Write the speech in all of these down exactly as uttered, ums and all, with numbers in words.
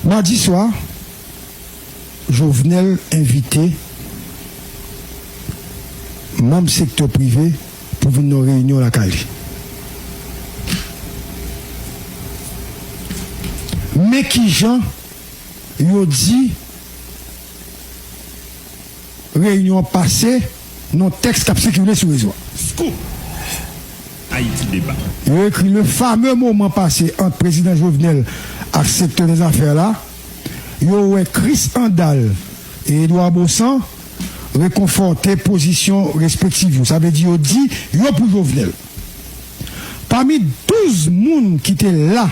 Madi swa, Jovenel envite manm sektè prive pou vin nan reyinyon lakay li. Men kijan yo di reyinyon an pase nan tèks k ap sikile sou rezo a. Scoop! Haïti Débat. Yo ekri: le fameux moment passé entre prezidan Jovenel ak sektè dè zafè la, yo wè Chris Andal e Edouard Baussan rekonfòte pozisyon respektif yo. Sa vle di yo di yo pou Jovenel. Pami douz moun ki te la,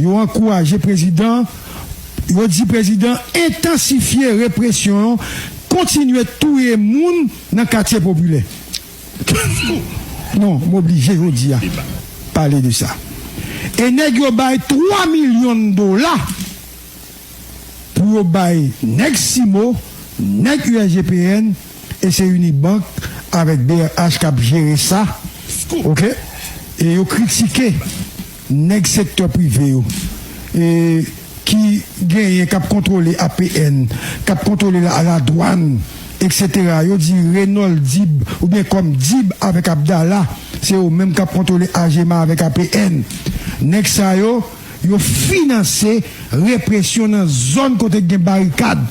yo ankouraje prezidan, yo di prezidan entansifye represyon, kontinye touye moun nan katye popilè. Non, m oblije jodi a pale de sa. E nèg yo bay twa milyon dola pou yo bay nèg Simo, nèg U S G P N, e se Unibank avèk B R H k ap jere sa. Oke? E yo kritike nèg sektè prive yo, e ki genyen, k ap kontwole A P N, k ap kontwole la, ladwàn, etsetera. Yo di Reynold Dib, oubyen kòm Dib avèk Abdala, se yo menm k ap kontwole Ajema avèk A P N. Nèg sa yo, yo finanse represyon nan zòn kote k gen barikad.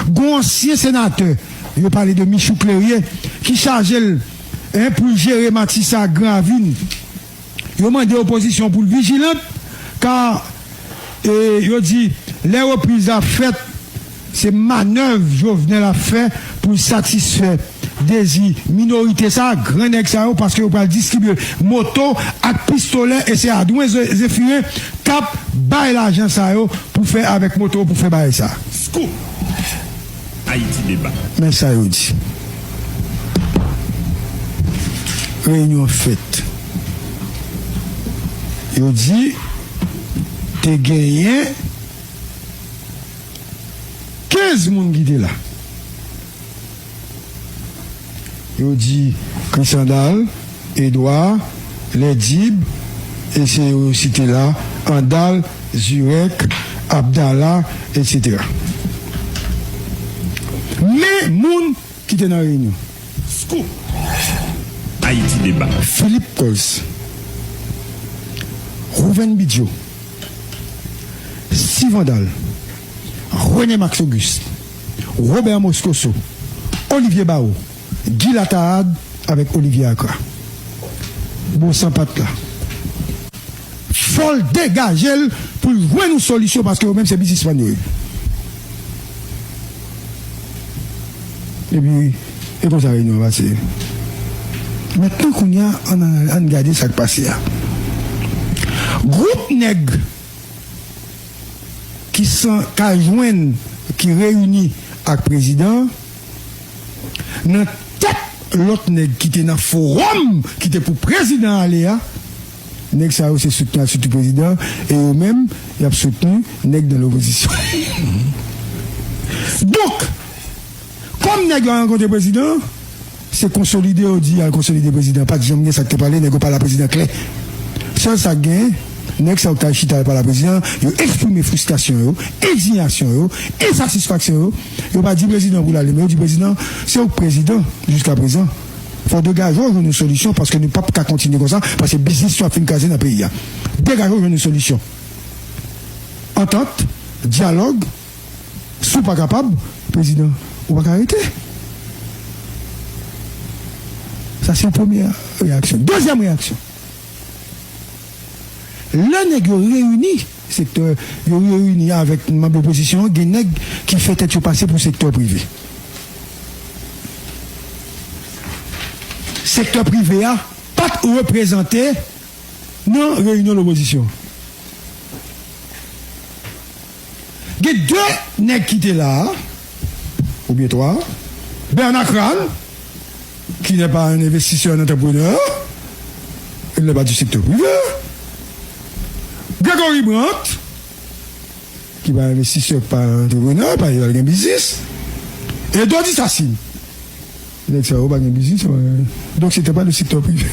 Gon ansyen senatè, yo pale de Michou Clérier, ki chaje l, en, pou l jere Matisa ak Gran Ravin. Yo mande opozisyon pou l vijilant, ka, e, yo di, lè repriz la fèt, se manèv Jovenel ap fè pou l satisfè dezi minorite sa, gran nèg sa yo, paske yo pral distribye moto ak pistolè, e se Adwen Ze-, Zephirin k ap bay lajan sa yo pou fè avèk moto, pou fè bagay sa. Scoop! Haïti Débat. Men sa yo di. Reyinyon an fèt. Yo di te genyen kenz moun ki te la. Yo di Chris Andal, Edouard, Lèdib, e se yo site la, Andal, Zurek, Abdala, etsetera. Men moun ki te nan reyinyon. Scoop! Haïti Débat. Philippe Cols, Rouven Bidjo, Steve Andal, René Max Auguste, Robert Moscoso, Olivier Barrot, Guy Lataad avèk Olivier Acra. Bon, san pa t la. Fò l degaje l pou l jwenn yon solisyon, paske yo menm se biznismann yo ye. Epi, e konsa reyinyon an pase. Mentnan, kounye a, ann, ann gade sa k pase a. Gwoup nèg ki san, ka jwenn, ki reyini ak prezidan an, nan tèt lòt nèg ki te nan fowòm ki te pou prezidan ale a, nèg sa yo se soutni ak soutni prezidan, e yo menm, y ap soutni nèg nan lopozisyon. Donk, kòm nèg yo al rankontre prezidan an, se konsolide yo di y al konsolide prezidan. Pa t janm gen sa k te pale, nèg yo pale a prezidan klè. Sèl sa k genyen, nèg sa yo k t al chita al pale a prezidan, yo eksprime fristrasyon yo, endiyasyon yo, ensatisfaksyon yo. Yo pa di prezidan pou l ale, men yo di prezidan, se ou k prezidan jiskaprezan. Fò w degaje w jwenn yon solisyon, paske nou p ap ka kontinye konsa, paske biznis yo ap fin kraze nan peyi a. Degaje w jwenn yon solisyon. Antant, dyalòg, si w pa kapab, prezidan, ou pa ka rete. Sa se yon premyè reyaksyon. Dezyèm reyaksyon. Lè nèg yo reyini, sektè, yo reyini avèk manm opozisyon an, gen nèg ki fè tèt yo pase pou sektè prive. Sektè prive a pa t reprezante nan reyinyon lopozisyon. Gen de nèg ki te la, oubyen twa. Bernard Crane, qui n'est pas un investisseur, un entrepreneur, il n'est pas du secteur privé. Gregory Brandt, ki pa envestisè, pa antreprenè, pa li pa gen biznis. E Dody Sassine. Nèg sa yo pa gen biznis, euh, donc c'était pas le secteur privé.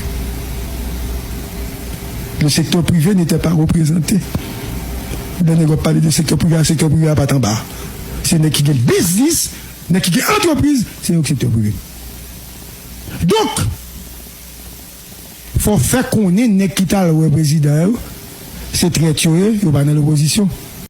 Le secteur privé n'était pas représenté. Lè nèg w ap pale de sektè prive a, sektè prive a pa t anba. Se nèg ki gen biznis, nèg ki gen antrepriz, se yo k sektè prive. Donk, fò w fè konnen nèg ki t al wè prezidan yo, se trèt yo ye, yo pa nan lopozisyon.